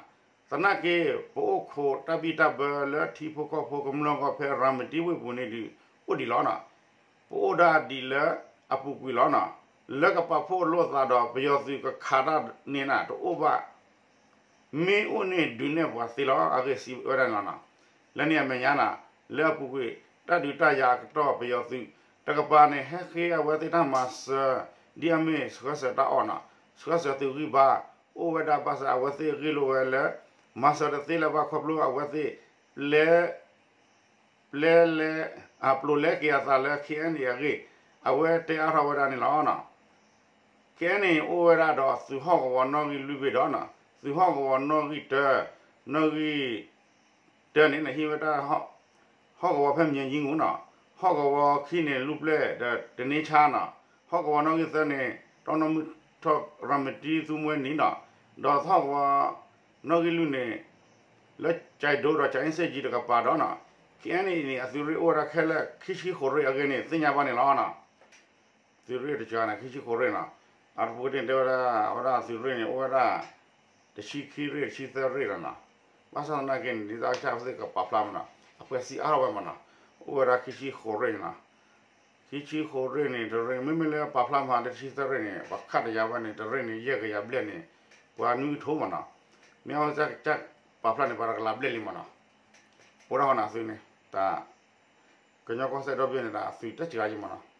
သနာ်က့ ပအိၣ်ခိးတၢ်ဘံၣ်တၢ်ဘၢလၢထံဖိကီၢ်ဖိကမျၢၢ်ဂီၢ်ဖဲရၤမတံဝ့ၢ်ပူၤန့ၣ်ဒုး အိၣ်ဒံးလီၤနီၤ. ပအိၣ်ဒၣ်ဒ်လၢအပူၤကွံာ်လီၤနီၤ. လၢကပာ်ဖှိၣ်လိာ်သးဒီးပယီၤသုးကခးတၢ်န့ၣ်နီၤ တအိၣ်ဘၣ် မ့ၢ်အိၣ်န့ၣ်ဒုးနဲၣ်ပှၤသ့လီၤ အဂ့ၢ်စံးဝဲဒၣ်န့ၣ်လီၤနီၤ. လၢန့ၣ်အမဲာ်ညါနီၤ လၢအပူၤကွံာ် တၢ်ဒုးတၢ်ယၤအကတီၢ် ပယီၤသုးတကပၤန့ၣ် ဟဲဃ့အဝဲသ့ၣ်တၢ်မၤစၢၤ ဒ်အမ့ၢ်ဆှၢစၢၤတၢ်အီၣ်နီၤ, ဆှၢစၢၤသုးဂံၢ်ဘါ အိၣ်ဝဲဒၣ်ဘၣ်ဆၣ် အဝဲသ့ၣ်ဂ့ၢ်လိာ်ဝဲလၢ မၤစၢၤတသ့လၢၤဘၣ်ခီဖျိအဝဲသ့ၣ် ပျဲ ပျဲလဲ အပျိာ်လဲက့ၤအသးလၢ ခ့ၣ်အဲၣ်အ့ၣ် အဂ့ၢ် အဝဲတဲအါထီၣ်ဝဲဒၣ်န့ၣ်လီၤ. ခ့ၣ်အဲၣ်အ့ၣ် အိၣ်ဝဲဒၣ်ဒီးသုးဟီၣ်ကဝီၤနီၣ်ဂံၢ်လွံၢ်ဘ့ၣ်ဒီးနီၤ, သုးဟီၣ်ကဝီၤနီၣ်ဂံၢ်တၢ, နီၣ်ဂံၢ်တၢန့ၣ် ဟံးဝဲဒၣ် ဟီၣ်ကဝီၤဖဲမၠဲၤယံၤမူနီၤ, ဟီၣ်ကဝီၤခံန့ၣ် လူၢ်ပျဲၢ်ဒီးတန့ဆါနီၤ, ဟီၣ်ကဝီၤနီၣ်ဂံၢ်သၢန့ၣ် တီနီၢ်မုၢ်ထီၣ်ရၤမတံသူမှဲနံၤနီၤ, ဒီးဟီၣ်ကဝီၤနီၣ်ဂံၢ်လွံၢ်န့ၣ် လၢကၠဲးဒိဒီးကၠဲးအ့စ့ၣ်ကၠံတကပၤဒီးနီၤ, ခ့ၣ်အဲၣ်အ့ၣ်န့ၣ် အသုးရ့ၣ်အိၣ်ဝဲဒၣ်ခဲလၢာ် ခံဆံဃိးရ့ၣ်အဂ့ၢ်န့ၣ် သ့ၣ်ညါဘၣ်န့ၣ်လီၤနီၤ. သုးရ့ၣ်တကၠးန့ၣ် ခံဆံဃိးရ့ၣ်နီၤ, အတပူၤကတ့ၢ်တဲဝဲဒၣ် အဝဲဒၣ်သုးရ့ၣ်န့ၣ် အိၣ်ဝဲဒၣ် တဆံခံရ့ၣ် တဆံသၢရ့ၣ်လီၤနီၤ. ဘၣ်ဆၣ်သနာ်က့န့ၣ် ဒ်သိးအကစၢ်ဝဲသ့ၣ်ကပာ်ဖျါမးနီၤ, အပှဲၤစံးအါထီၣ်ဝဲမးနီၤ, အိၣ်ဝဲဒၣ်ခံဆံဃိးရ့ၣ်န့ၣ်နီၤ, ခံဆံဃိးရ့ၣ်န့ၣ် တရ့ၣ် မ့မ့ၢ်လၢပာ်ဖျါမး တဆံသၢရ့ၣ်န့ၣ် ပှၤခးတယၤဝဲန့ၣ် တရ့ၣ်န့ၣ် ယဲၢ်ကယၤဘျဲၣ်န့ၣ် ပှၤနွံကထိမးနီၤ, မ့ၢ်အဝဲကစၢ်ပာ်ဖျါန့ၣ် ပှၤတကလးဘျဲၣ်လံမးနီၤ, အိၣ်ဒၣ်ဃီန့ၣ်အသုးန့ၣ် တၢ် ကညီကီၢ်စဲၣ်ဒီဘ့ၣ်န့ၣ် တၢ်အသုးတၢ်စှၤယံၤမးနီၤ.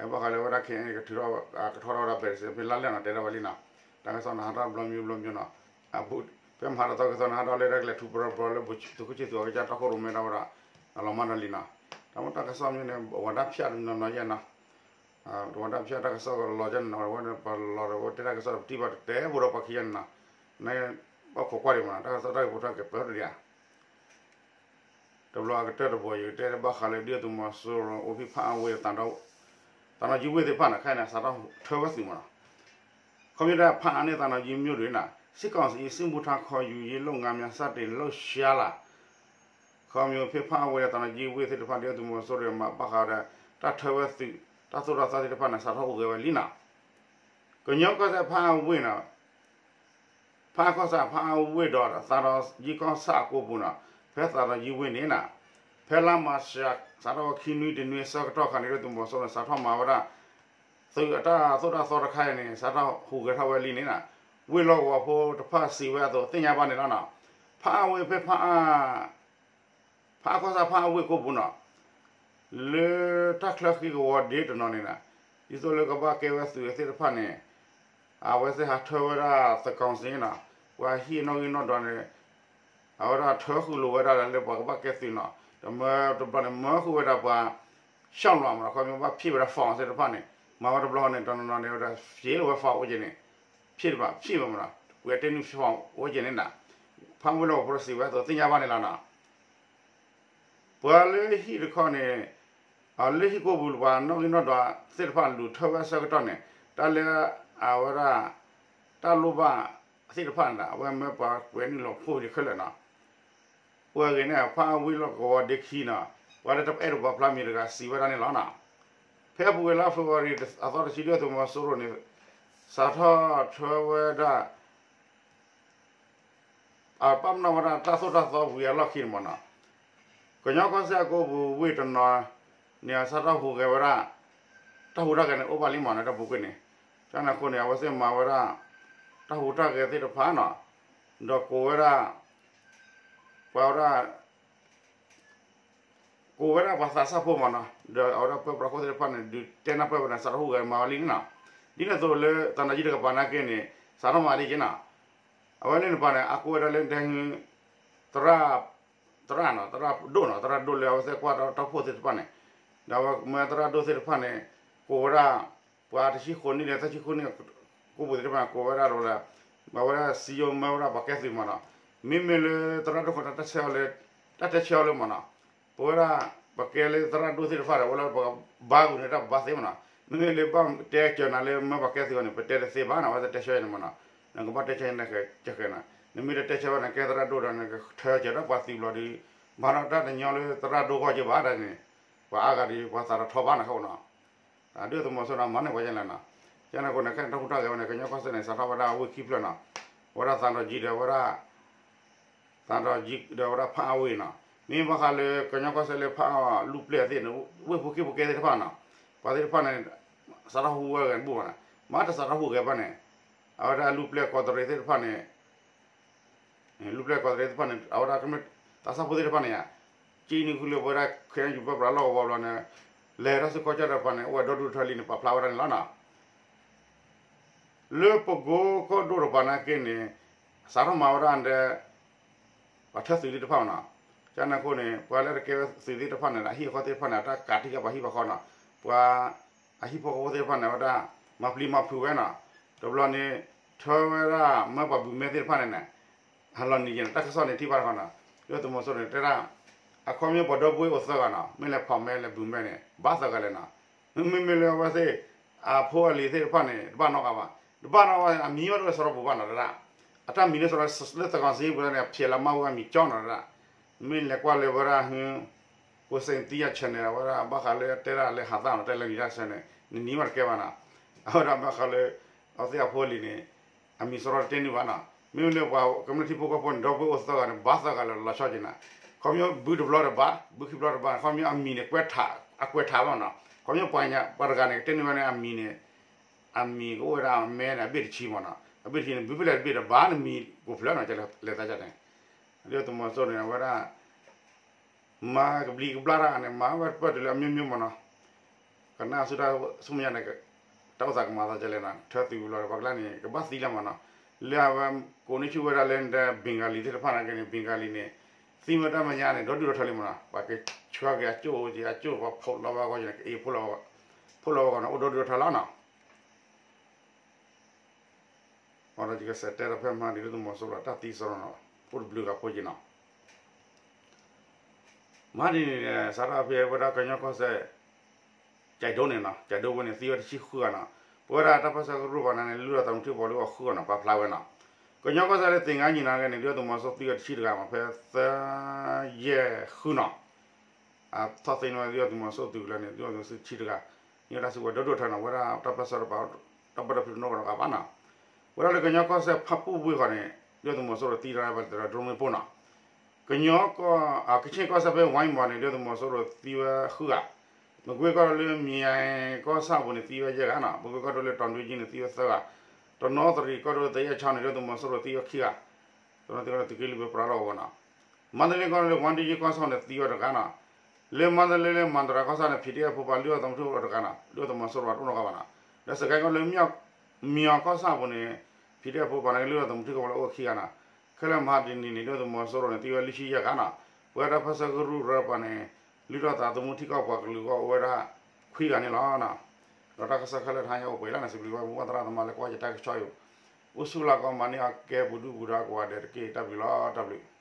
အဘၣ်ဃးလၢဝဲဒၣ် ခ့ၣ်အဲၣ်အ့ၣ် ကထုးထီၣ် ကထီထီၣ်ဝဲဒၣ် ဘဲးစဲး ဖဲလါလဲၣ်နီၤ တဲဒၣ်ဝဲလံနီၤ, တၢ်ကစီၣ်နဟးထီၣ်ဘျီမံၤဘျီမံၤနီၤ, ဖဲမဟါတသီကသီနဟးထီၣ်လၢတၢ်ကလဲၤထူပရီပရီလၢ သုးခိၣ်ဆံသူးအကစၢ်တီခိၣ်ရိၣ်မဲတၢ်ဝဲဒၣ် အလီၤမၢ်ဒီးလံနီၤ, တၢ်မ့ၢ်တၢ်ကစီၣ်မ့ၢ်န့ၣ် ဝဲဒၣ်ဖၠၣ်တနီၤနီၤယဲၢ်နီၤ, ဝဲဒၣ်ဖၠၣ်တၢ်ကစီၣ်ကလီၤကဲန့ၣ်နီၤ, ဝဲဒၣ်ပလီၤဒီးဝဲတဲတၢ်ကစီၣ်တပထံၣ်ဘၣ်တတဲဘိဒီးပှၤခံဂၤန့ၣ်နီၤ, နဘၣ်ခိးကွၢ်ဒံးမးနီၤ, တၢ်ကစီၣ်တၢ်ဂ့ၢ်ဖိထီၣ်က့ၤပၢၢ်တဒံးဧါ တဘျီအကတၢၢ်တဘီ ယကတဲဘၣ်ဃးလၢဒုၣ်ဒါသုးမီၤစိရိၤအိၣ်ဖဲဖၣ်အဝ့ၢ် သံတီၣ်ကၠံဝ့ၢ်သ့ၣ်တဖၣ်န့ၣ် ခဲအံၤန့ၣ် စးထီၣ်ထၢဝဲသုးမးနီၤ. ခီဖျိဒၣ်ဖၣ်အါန့ၢ် သံတီၣ်ကၠံမြို့ ဒ်န့ၣ် စစ်ကောင်စီ စစ်မှုထမ်း ခေါ်ယူရေးလုပ်ငန်းများ စတင်လှုပ်ရှားလာ ခီဖျိဖဲဖၣ်အဝ့ၢ်ဒီး သံတီၣ်ကၠံဝ့ၢ်သ့ၣ်တဖၣ် ဒုၣ်ဒါသုးမီၤစိရိၤမၤဘၣ်ဃးဒီး တၢ်ထၢဝဲသုး တၢ်သိၣ်တၢ်သီသ့ၣ်တဖၣ်န့ၣ် စးထီၣ်ဟူးဂဲၤဝဲလံနီၤ. ကညီကီၢ်စဲၣ်ဖၣ်အဝ့ၢ်နီၤ ဖၣ်ကီၢ်ဆၣ်ဖၣ်အဝ့ၢ်ဒီး သံတီၣ်ကၠံကီၢ်ဆၣ်အကီၢ်ပူၤနီၤ, ဖဲသံတီၣ်ကၠံဝ့ၢ်န့ၣ်နီၤ, ဖဲလါမၢ်ၡး စးထီၣ်ခံနွံတနွံအဆၢကတီၢ်ခါန့ၣ် ဒုၣ်ဒါသုးမီၤစိရိၤန့ၣ် စးထီၣ်မၤဝဲဒၣ် သုးအတၢ်သိၣ်တၢ်သီတခါအံၤန့ၣ် စးထီၣ်ဟူးဂဲၤထီၣ်ဝဲလံန့ၣ်နီၤ, ဝ့ၢ်လီၢ်ကဝီၤဖိတဖၣ်စံးဝဲအသိး သ့ၣ်ညါဘၣ်န့ၣ်လီၤနီၤ. ဖၣ်အဝ့ၢ်ဖဲဖၣ် ဖၣ်ကီၢ်ဆၣ်ဖၣ်အဝ့ၢ်ကီၢ်ပူၤနီၤ, လၢတၢ်ချၢဃံကဝီၤဒ့တနီၤန့ၣ်နီၤ, ဒ်သိးလၢကဘၣ်ကဲဝဲသုးသ့ၣ်တဖၣ်န့ၣ် အဝဲသ့ၣ်ဟးထၢဝဲဒၣ်သးကီစ့နီၤ, ပှၤဟံၣ်နီၣ်ဂံၢ်နီၣ်ဒွးန့ၣ် အဝဲဒၣ်ထၢဃုာ်လိာ်ဝဲဒၣ်လၢပှၤကဘၣ်ကဲသုးနီၤ, ဒီးမၢတဘျီန့ၣ် မၢဃုာ်ဝဲဒၣ်ပှၤ ရှောင်လွှတ် မးနီၤ, ခီဖျိဘၣ်ဖံးဝဲဒၣ် form သ့ၣ်တဖၣ်န့ၣ်, မၤဝဲတဘျီန့ၣ် တနီၤနီၤန့ၣ် ဝဲဒၣ်ဖံးလိာ်ဝဲ form အိၣ်က့ၤန့ၣ်, ဖံးတဘၣ်ဖံးဘၣ်မးနီၤ, ပှၤတဲနုာ် form အိၣ်က့ၤန့ၣ်နီၤ, ဖၣ်ဝ့ၢ်လီၢ်ကဝီၤဖိစံးဝဲအသိးသ့ၣ်ညါဘၣ်န့ၣ်လီၤနီၤ. ပှၤလၢဟံၣ်တခီန့ၣ်, လၢဟံၣ်ကီၢ်ပူၤပှၤနီၣ်ဂံၢ်နီၣ်ဒွးသ့ၣ်တဖၣ်လူၤထၢဝဲအဆၢကတီၢ်န့ၣ်, တၢ်လၢအဝဲဒၣ် တၢ်လိၣ်ဘၣ်သ့ၣ်တဖၣ်န့ၣ်ဒီး အဝဲမၢပှၤကွဲးနုာ်လီၤဖှိၣ်ဒံးခဲလၢာ်နီၤ. ပှၤဂ့ၤန့ၣ် ဖၣ်ဝ့ၢ်လီၢ်ကဝီၤဒ့ခံနီၤ, ပှၤလၢတအဲၣ်ဒိးပာ်ဖျါမံၤတဂၤစံးဝဲဒၣ်န့ၣ်လီၤနီၤ. ဖဲအပူၤကွံာ်လါ February အသီတဆံ ဒုၣ်ဒါသုးမီၤစိရိၤန့ၣ် စးထီၣ်ထၢဝဲဒၣ် ပာ်ပနီၣ်ဝဲဒၣ်တၢ်သိၣ်တၢ်သီဝံၤအလီၢ်ခံန့ၣ်မးနီၤ, ကညီကီၢ်စဲၣ်အကီၢ်ပူၤဝ့ၢ်တနီၤန့ၣ် အစးထီၣ်ဟူးဂဲၤဝဲဒၣ် တၢ်ဟူးတၢ်ဂဲၤန့ၣ် အိၣ်ဘၣ်လံမးနီၤ တၢ်ပူၤကွံာ်န့ၣ်, ကန့ၣ်အဃိန့ၣ် အဝဲသ့ၣ်မၤဝဲဒၣ် တၢ်ဟူးတၢ်ဂဲၤသ့ၣ်တဖၣ်နီၤ, ဒီးကိးဝဲဒၣ် ပှၤဝဲဒၣ် ကိးဝဲဒၣ်ပှၤသးစၢ်ဖိမးနီၤ, ဒီးအဝဲဒၣ်ပၢပြးခိၣ်သ့ၣ်တဖၣ်န့ၣ် ဒုးတဲနၢ်ပၢၢ်ဝဲန့ၣ် စးထီၣ်ဟူးဂဲၤမၤဝဲလံန့ၣ်နီၤ, ဒ်န့ၣ်အသိးလၢသံတီၣ်ကၠံတကပၤနာ်က့န့ၣ် စးထီၣ်မၤလံက့ၤနီၤ, အဝဲန့ၣ်တကပၤန့ၣ် အကိးဝဲဒၣ်လၢဒဲ သရၣ် သရၣ်နီၤ သရၣ်ဒိၣ်နီၤ သရၣ်ဒိၣ်လၢအဝဲသ့ၣ်ကွၢ်တၢ်ဖိသ့ၣ်တဖၣ်န့ၣ်, ဒီးအဝဲမၢသရၣ်ဒိၣ်သ့ၣ်တဖၣ်န့ၣ် ကိးဝဲဒၣ် ပှၤတဆံဃိးနံၣ်လၢသၢဆံဃိးနံၣ် ကိးပူၤသ့ၣ်တဖၣ်န့ၣ် ကိးဝဲဒၣ်ဒီးလၢ မၤဝဲဒၣ်စံယိမၢဝဲဒၣ်ပှၤကဲသုးမးနီၤ, မ့မ့ၢ်လၢသရၣ်ဒိၣ်ဃိတၢ်တဲဆၢအီၤလၢ တၢ်တဲဆၢအီၤလၢမးနီၤ, ပဝဲဒၣ် ပကဲလၢသရၣ်ဒိၣ်သ့ၣ်တဖၣ်ဒီး ဝဲလၢပကဘါဂုာ်န့ၢ်တၢ်ဘါသ့မးနီၤ, မ့မ့ၢ်လၢဘၣ်တဲကၢၤနၤလၢမၢပှၤကဲသုးအီၤန့ၣ် ပတဲတသ့ဘၣ်နီၤ, အဝဲသ့ၣ်တဲဆၢအံၤန့ၣ်မးနီၤ, နကဘၣ်တဲဆၢန့ၣ်ကဲကဲနီၤ, နမ့ၢ်တတဲဆၢဘၣ်န့ၣ် ကဲသရၣ်ဒိၣ်ဒီးန့ၣ် ကထၢကၢၤဒီးပှၤသုးဘျီဒီး မၤဒီးတၢ်တညီလၢသရၣ်ဒိၣ်ဂီၢ်က့ၤဘၣ်ဒ်န့ၣ်, ပှၤအါဂၤဒီး ပှၤသးတထီဘၣ်န့ၣ်ခီနီၤ ဒုၣ်ဒါသုးမီၤစိရိၤမၤန့ၢ်ပှၤယဲလဲၣ်နီၤ, ကန့ၣ်အဃိန့ၣ် ခဲအံၤတၢ်ဟူးတၢ်ဂဲၤဝဲန့ၣ် ကညီကီၢ်စဲၣ်န့ၣ် စးထီၣ်ဝဲဒၣ်ဝ့ၢ်ခံဖျၢၣ်နီၤ, ဝဲဒၣ်သံတီၣ်ကၠံဒီးဝဲဒၣ် သံတီၣ်ကၠံဒီးဝဲဒၣ်ဖၣ်အဝ့ၢ်နီၤ, မ့ၢ်ဘၣ်ဃးလၢကညီကီၢ်စဲၣ်လၢဖၣ်အဝ့ၢ်လူၢ်ပျဲၢ်သ့ၣ်န့ၣ် ဝ့ၢ်ဖိခံဖိကဲသ့ၣ်တဖၣ်နီၤ, ပှၤသ့ၣ်တဖၣ်န့ၣ် စးထီၣ်ဟူးဝဲဂဲၤတဘူၣ်ဘၣ်နီၤ, မ့ၢ်တစးထီၣ်ဟူးဂဲၤဘၣ်န့ၣ် အဝဲဒၣ်လူၢ်ပျဲၢ်ကီးတရံးသ့ၣ်တဖၣ်န့ၣ် လူၢ်ပျဲၢ်ကီးတရံးသ့ၣ်တဖၣ်န့ၣ် အဝဲဒၣ်ကမျၢၢ်သးစၢ်ဖိသ့ၣ်တဖၣ်န့ၣ်ဧါ, ကၠံနုာ်ဃုာ်လၢပဝဲဒၣ် ခဲအံၤ ပၢပြးလီၢ်ကဝီၤဘျီန့ၣ် လဲၤတၢ်စုခီၣ်ကၢ်တဖၣ်န့ၣ် အိၣ်ဝဲဒီဒူၣ်ထၢလံန့ၣ် ပာ်ဖျါဝဲဒၣ်န့ၣ်လီၤနီၤ. လၢပကိကီၢ်ဒိၣ်တကပၤနာ်က့န့ၣ် စးထီၣ်မၤဝဲဒၣ်ဒီး ပှၤထၢသုးသ့ၣ်တဖၣ်မးနီၤ, ကန့ၣ်အဃိန့ၣ် ပှၤလၢတကဲဝဲသုးသ့ၣ်တဖၣ်န့ၣ် အဟံၣ်အဃီသ့ၣ်တဖၣ်န့ၣ် အတၢ်ကးတံာ်ကပၤဟံၣ်ပၤဃီနီၤ, ပှၤ အဟံၣ်ဖိဃီဖိသ့ၣ်တဖၣ်န့ၣ် အဝဲဒၣ် မၤပျံၤမၤဖုးဝဲနီၤ, တဘျီန့ၣ် ထၢဝဲဒၣ်မၢပှၤဘုးမဲသ့ၣ်တဖၣ်န့ၣ်န့ၣ် ဟးလီၤနံၤက့ၤန့ၣ် တၢ်ကစီၣ်န့ၣ်ထံၣ်ဘၣ်တခီနီၤ, ဒုၣ်ဒါသုးမီၤစိရိၤန့ၣ် တဲဒၣ် အခီပညီပှၤဒီပုၢ်ဝဲၢ်အိၣ်သၢဂၤနီၤ, မ့ၢ်လဲၤဖီၣ်မဲလဲၤဘုးမဲန့ၣ် ဘၣ်သၢဂၤလဲၣ်နီၤ, မ့မ့ၢ်လၢအဝဲသ့ၣ် အဖိအလံၤသ့ၣ်တဖၣ်န့ၣ် တဘၣ်နီတဂၤဘၣ်, တဘၣ်နီတဂၤဘၣ် အမံၤမ့ၢ်တအိၣ်လၢစရီပူၤဘၣ်နီၤတဒၣ်, အတၢ်မံၤလၢစရီလၢသးကီၢ်စ့ပူၤန့ၣ် ဖျဲးလီၤမၢ်ဝဲအမံၤကၠီနီၤတဒၣ်, မ့ၢ်လဲၤကွၢ်လၢဝဲဒၣ်ဟု ကိးစ့ၣ်သံယါဆဲးန့ၣ် အဝဲဒၣ်ဘၣ်ဃးလၢတဲဒၣ်လၢဟးသၣ်နီၤ တဲလၢနံၤဒၣ်ဆဲးန့ၣ် နနံၤမးတကဲဘၣ်နီၤ, အဝဲဒၣ်ဘၣ်ဃးလၢ အဝဲသ့ၣ်အဖိအလံၤန့ၣ် အမံၤစရီတတဲနုာ်ဘၣ်နီၤ, မ့မ့ၢ်လၢပှၤကမျၢၢ်ထံဖိကီၢ်ဖိန့ၣ် ဒီပုၢ်ဝဲၢ်အိၣ်သၢဂၤန့ၣ် ဘၣ်သၢဂၤလၢလီၤဆီက့ၤနီၤ, ခီပညီဘုတဘျီတဘၣ် ဘုခံဘျီတဘၣ် ခီပညီအမံၤန့ၣ် ကွဲးထး အကွဲးထးဘၣ်နီၤ, ခီပညီပှၤညါ ပှၤတဂၤန့ၣ် ကတဲနုာ်ဝဲန့ၣ် အမံၤန့ၣ် အမံၤကအိၣ်ဝဲဒၣ်အမဲန့ၣ် အဘ့ၣ်တဆံမးနီၤ, အဘ့ၣ်တဆံန့ၣ် ဘုဖဲလဲၣ်တဘ့ၣ်ဒီးဘၣ်နမံၤကိးဖျၢၣ်နီၤ ကလဲၤသးကန့ၣ်, ဒုၣ်ဒါသုးမီၤစိရိၤန့ၣ် အဝဲဒၣ် မၤကဘျံးကဘျၣ်တၢ်န့ၣ် မၤဝဲပၢၢ်တုၤလၢအမျိုးမျိုးမးနီၤ, ကနၣ်ဆူတၢ်ဆူမဲာ်ညါန့ၣ် တၢ်အိၣ်သးကမၤသးဒ်လဲၣ်နီၤ, ထၢသုးဝံၤလီၤ ပှၤကျါန့ၣ် ကဘၣ်သံလၢမးနီၤ, လၢအဝဲကိးန့ၢ်ဆူၣ်ဝဲဒၣ်လၢ Bengali သ့ၣ်တဖၣ်နာ်က့န့ၣ် Bengali န့ၣ် သံဝဲတၢ်မဲာ်ညါန့ၣ် ဒီဒူၣ်ဒီထၢလံမးနီၤ, ပှၤကဆှၢက့ၤအကၠိၣ်က့ၤအကၠိၣ် ပှၤဖိးလီၤဝဲအဂီၢ်န့ၣ် ကအ့ၣ်ဖိးလီၤ ဖိးလီၤဝဲအဂီၢ်န့ၣ် အိၣ်ဒီဒူၣ်ဒီထၢလီၤနီၤ. ဒီးယကစံးတဲဒီးဖဲမဟါဒ် ဒုၣ်ဒါသုးမီၤစိရိၤ တၢ်သံစရီနီၤ ဖိတဘျုးဂၤဖိက့ၤနီၤ. မၤဒ်န့ၣ် စးထီၣ်ဖဲဝဲဒၣ်ကညီကီၢ်စဲၣ် ကၠဲးဒိၣ်န့ၣ်နီၤ ကၠဲးဒိၣ်ဝဲန့ၣ် သံဝဲတဆံဃုဂၤနီၤ, ပဝဲဒၣ်တၢ်ပၢၢ်ဆၢကရူၢ်ပှၤန့ၣ် လုၢ်ထီၣ်သးသမူထံကီၢ်ပှၤလၢအဂီၢ်ဃုဂၤနီၤ ပာ်ဖျါဝဲနီၤ, ကညီကီၢ်စဲၣ်လၢသ့ၣ်ငါညံၣ်နၤဂ့ၤန့ၣ် ဒုၣ်ဒါသုးမီၤစိရိၤသံဝဲတဆံတဂၤမး ဖဲသၢယဲၢ်ဃုနီၤ အထီၣ်သ့န့ၢ်ဝဲဒုၣ်ဒါသုးမီၤစိရိၤသုးကလၢၤန့ၣ် ဒုၣ်ဒါသုးမီၤစိရိၤတဆံတဂၤ, န့ၢ်ဝဲဒၣ်စုကဝဲၤဒိၣ်ဒိၣ်ထၢနီၤ ပဝဲဒၣ်တၢ်ပၢၢ်ဆၢတပာ် တၢ်ပၢၢ်ဆၢဖံးတနီၣ်ဘၣ်နီတဂၤဘၣ်နီၤ, ဝဲဒၣ်လၢကညီကီၢ်စဲၣ်ဖၣ်ပူၣ်ဝ့ၢ်ဃီန့ၣ် ဒုၣ်ဒါသုးမီၤစိရိၤသံတဂၤဘၣ်တၢ်ဒြိမ့ၣ်ပိၢ်နီၤ ကညီကီၢ် ကခ့ၣ်ကီၢ်စဲၣ်ဖဲဝါအံၤမးန့ၣ် ဒုၣ်ဒါသုးမီၤစိရိၤသံဝဲဃုဂၤ, မကွ့ကီၢ်ဒိၣ်လၢမံၤကီၢ်ဆၣ်ပူၤန့ၣ် သံဝဲယဲၢ်ဂၤနီၤ, မကွ့ကီၢ်ဒိၣ်လၢတီၤနွံကၠံန့ၣ် သံဝဲသၢဂၤ, တနီသရံၣ်ကီၢ်ဒိၣ်လၢသယဲၢ်ဆၣ်န့ၣ် ဒုၣ်ဒါသုးမီၤစိရိၤသံဝဲခံဂၤ, တနီသရံၣ်ကီၢ်ဒိၣ်သုးက့လွံၢ်ဘ့ၣ်ပြးလီၤအဂီၢ်နီၤ, မါတလ့ကီၢ်ဒိၣ်လၢဝါဒုယ့ကီၢ်ဆၣ်န့ၣ် သံဝဲတဂၤနီၤ, လၢမါတလ့လၢမၤတရၤကီၢ်ဆၣ်န့ၣ် ဖံးတ့ၢ်အဖိပာ်လုၢ်အီၣ်သမူထံကီၢ်တဂၤနီၤ, ဒုၣ်ဒါသုးမီၤစိရိၤတအိၣ်နီတဂၤဘၣ်နီၤ, ဒီးစကဲကီၢ်လၢ မံၤအီၤကီၢ်ဆၣ်အပူၤန့ၣ် ဖံးတ့ၢ်အဖိပာ်န့ၣ် လုၢ်အီၣ်သမူထံကီၢ်ပှၤလၢအိၣ်ခံဂၤနီၤ, ခဲလၢာ်မဟါတနံၤန့ၣ် ဒုၣ်ဒါသုးမီၤစိရိၤန့ၣ် သံဝဲလွံၢ်ဆံယဲၢ်ဂၤနီၤ, ပဝဲဒၣ်တၢ်ပၢၢ်ဆၢကရူၢ်ရၢပှၤန့ၣ် လုၢ်ထီၣ်သးသမူထံကီၢ်ပှၤကလုာ်အဂီၢ်အိၣ်ဝဲဒၣ်ခွံဂၤန့ၣ်လီၤ. ဒီးတၢ်ကစီၣ်ခဲလၢာ်တဟါညါအိၣ်ပှဲၤလံန့ၣ် စံးဘျုးဘၣ်မိၢ်ပၢ်သရၣ်သမါလၢကွၢ်ယတၢ်ကစီၣ်အံၤ, အိၣ်ဆူၣ်လၢကီးမၤန့ၢ်အီၤကဲပူၤဒုပူၤဒါကိးဂၤဒဲးတက့ၢ်. တၢ်ဘျုးလီၤ တၢ်ဘျုး.